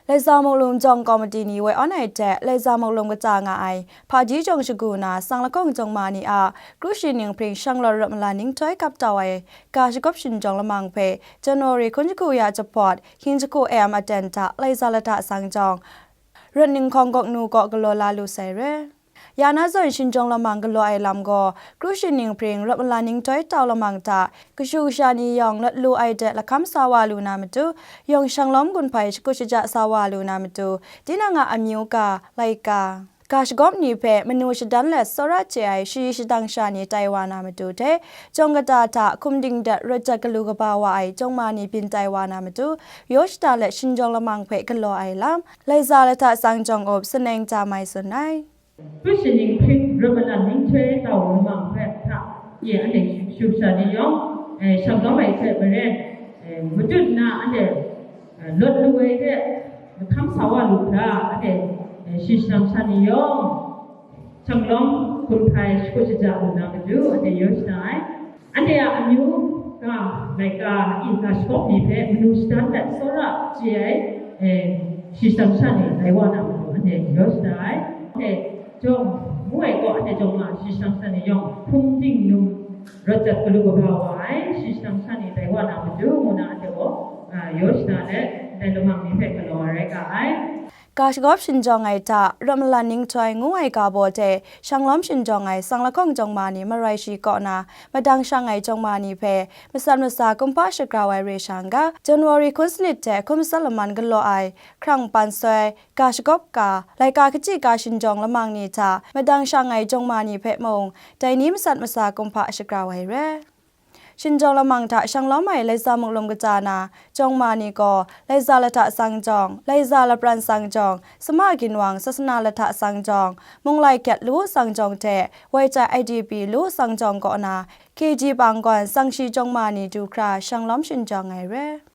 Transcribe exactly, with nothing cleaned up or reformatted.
Laiza Muklum jawng komiti ni woi awn ai hte Laiza Muklum kaja nga ai hpaji jawng shagu na sang lahkawng jawng ma ni a kru shi ning hpring shanglawt rawt malan ninghtoi kap tau ai ga shagawp shinjawng lamang hpe January hkun jahku ya jahpawt hkying jahku A M aten hta Laiza Lahta Sang jawng Rawt Ninghkawng Gawknu kaw galaw la lu sai re. Ya na zawn shinjawng lamang galaw ai lam gaw, kru shi ning hpring rawt malan ninghtoi tau lamang hta, kashu kasha ni yawng lawt lu ai de lahkam sa wa lu na matu, yawng shanglawm gun hpai shakut shaja sa wa lu na matu, tinang a amyu ga, laika, ga shagawp ni hpe manu shadan let tsawra chye ai shayi shadang sha ni tai wa na matu hte, jawng kata hta hkum ding dat rawt jat galu kaba wa ai jawng ma ni byin tai wa na matu, yaw shada let shinjawng lamang hpe galaw ai lam, Laiza Lahta Sang jawng up Saneng Jamai tsun ai. Kru shi ning hpring rawt malan ninghtoi tau lamang hpe hta, ye anhte shu sha ni yawng, eh, shanglawm ai hte maren, eh, matut nna anhte, eh, lawt lu ai hte lahkam sa wa lu hkra, anhte, eh, shayi shadang sha ni yawng shanglawm gun hpai shakut shaja lu na matu, anhte yaw shada ai. Anhte a amyu ga, laika, i ga shagawp ni hpe manu shadan let tsawra chye ai, eh, shayi shadang sha ni tai wa na matu, anhte yaw shada ai. Anhte jawng ngu ai gaw, anhte jawng ma shayi shadang sha ni yawng hkum ding num rawt jat galu kaba wa ai shayi shadang sha ni tai wa na matu, ngu na anhte gaw, ah, yaw shada let, ndai lamang ni hpe galaw ai rai ga ai. Ga shagawp shinjawng ai hta, rawt malan ninghtoi ngu ai ga baw hte shanglawm shinjawng ai sang lahkawng jawng ma ni maroi shi kaw na madang shang ai jawng ma ni hpe masat masa kumhpa shagrau ai re shang ga, January hkun sanit hte hkun matsat laman galaw ai hkrang pansoi, ga shagawp ga, laika kachyi ga shinjawng lamang ni hta madang shang ai jawng ma ni hpe mung, dai ni masat masa kumhpa shagrau ai re. Shinjawng lamang hta shanglawm ai Laiza Muklum kaja na jawng ma ni gaw, Laiza Lahta Sang jawng, Laiza Lapran Sang jawng, Sama Ginwang Sasana Lahta Sang jawng, Munglai Gyat Lu Sang jawng hte Waichai I D P Lu Sang jawng kaw na K G Banggawn Sangshi jawng ma ni du hkra shanglawm shinjawng ai re.